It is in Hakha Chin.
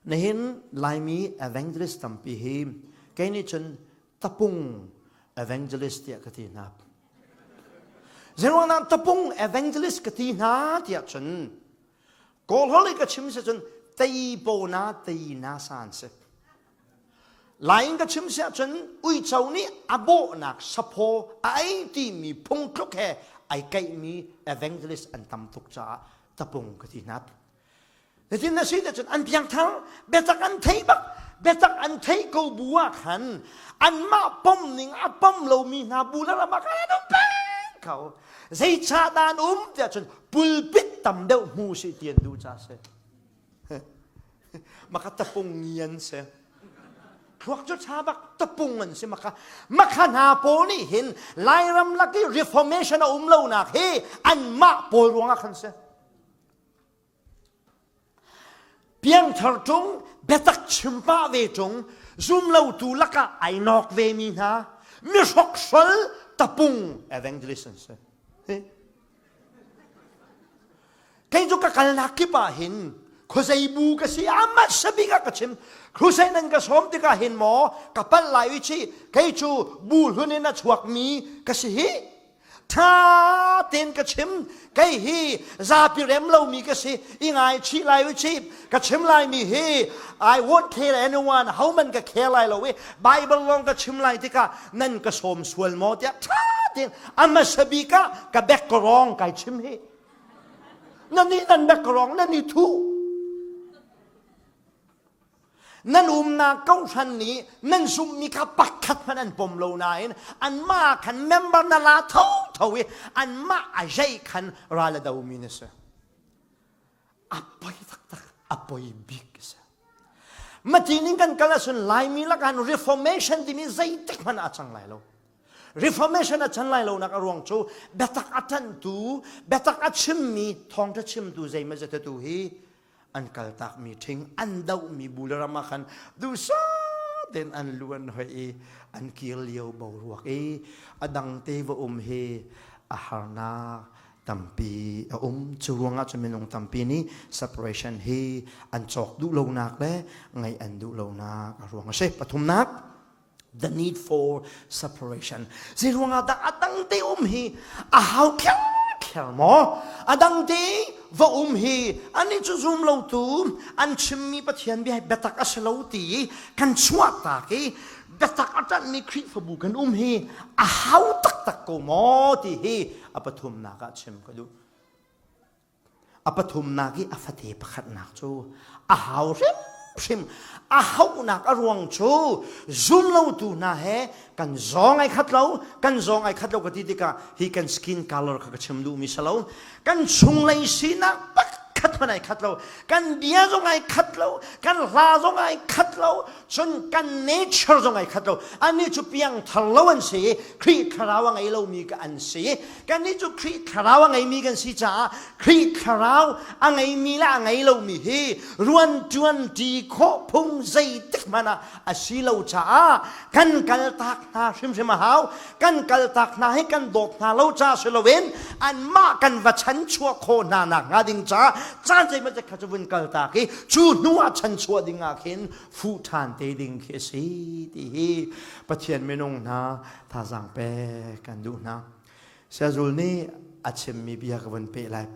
Nihin Laimi evangelist tampi hi kei nih cun tapung evangelist tiah ka ti hna. Zeiruangah tapung evangelist ka ti hna tiah cun Kawl holh i ka chim si cun tei na tei na san si. Lai in ka chim si ahcun uico nih a bawhnak saphaw a ei timi phungthluk he ai kaihmi evangelist an tam tuk caah tapung ka ti hna. Zeitin na si cun an piangthar biatak an thei bak biatak an thei ko bu ah khan anmah pom ning a pom lomi hna bu le ram ah khan an um peng ko. Zeicah dah an um tiah cun pulpit tam deuh hmu si ti an duh ca si. Maka tapung ngi an si. Thluak cu ṭha bak tapung an si maka. Makha hna pawl nih hin Lairam lak i reformation a um lonak hi anmah pawl ruangah khan si. Piangthar ṭung, biatak chim pah ve ṭung, zumlotu lakah ai nawk vemi hna, mihrokhrol tapung evangelist an si. Kei cu ka kalnak kip ah hin khuazei bu ka si amat sabik ah ka chim crusade nan ka sawm tikah hin maw ka palh lai i chi kei cu bu hlun in a chuakmi ka si hi Ṭha tein ka chim. Kei hi zapi rem lomi ka si. I ngaichih lai u cih. Ka chim laimi hi I won't care anyone. Homan ka care lai lo i Bible lawng ka chim lai tikah nan ka sawm sual maw tiah ṭha tein a hmasa bik ah ka background kai chim hi. Nan nih nan background nan i thuh. Nan umnak kohhran nih nan zumhmi kha pakhat hmanh an pom lo nain anmah khan member na la thotho i anmah a zei khan ral a domi na si. A poi taktak, a poi bik a si. Mati ning kan kal ahcun Laimi lakah Reformation timi zeitik hmanh ah a cang lai lo. Reformation a chan lai lo nak a ruang cu biatak a ṭanhtu, biatak a chimmi, thawngṭha chimtu zeimaw tu hi an kaltakmi ṭhing an dohmi bu le ram ah khan duhsah tein an lu an hoih i an kir lio boruak i a dang te va um hi a harnak tampi a um. Cu ruangah cun minung tampi nih separation hi an cawk duh lonak le ngaih an duh lonak a ruang a si. Pathumnak, the need for separation. Zei ruangah dah a dang te um hi a hau kher kher maw? A dang te va um hi ani cu zum lo tu an chimmi Pathian bia biatak a si lo ti kan chuah tak i biatak a ṭanhmi Khrihfabu kan um hi a hau taktak ko maw ti hi a pathumnak ah chim ka duh. A pathumnak i a fate pakhatnak cu a hau hrimhrim. A hauhnak a ruang cu zumlotu hna he kan zawng ai khat lo, kan zawng ai khat lo ka ti tikah hi kan skin color kha ka chim duhmi si lo. Kan chunglei sinak pakhat hmanh ai khat lo. Kan bia zong ai khat lo, kan hla zong ai khat lo, cun kan nature zong ai khat lo. Annih cu piangthar lo an si i Khrih thlarau a ngei lomi ka an si. Kannih cu Khrih thlarau a ngeimi kan si caah Khrih thlarau a ngeimi le a ngei lomi hi ruanṭuan ṭi khawh phung zeitik hmanh ah a si lo caah kan kaltak hna hrimhrim a hau. Kan kaltak hna hi kan dawt hna lo caah si loin anmah kan va chanchuah khawh hna nak hnga ding caah caan zeimawzat kha cu vun kaltak i cu hnu ah chanchuah ding ah khin fuh ṭhan te ding khi a si ti hi Pathian minung hna thazaang pek kan duh hna. Siazul nih a chimmi bia ka vun peh lai.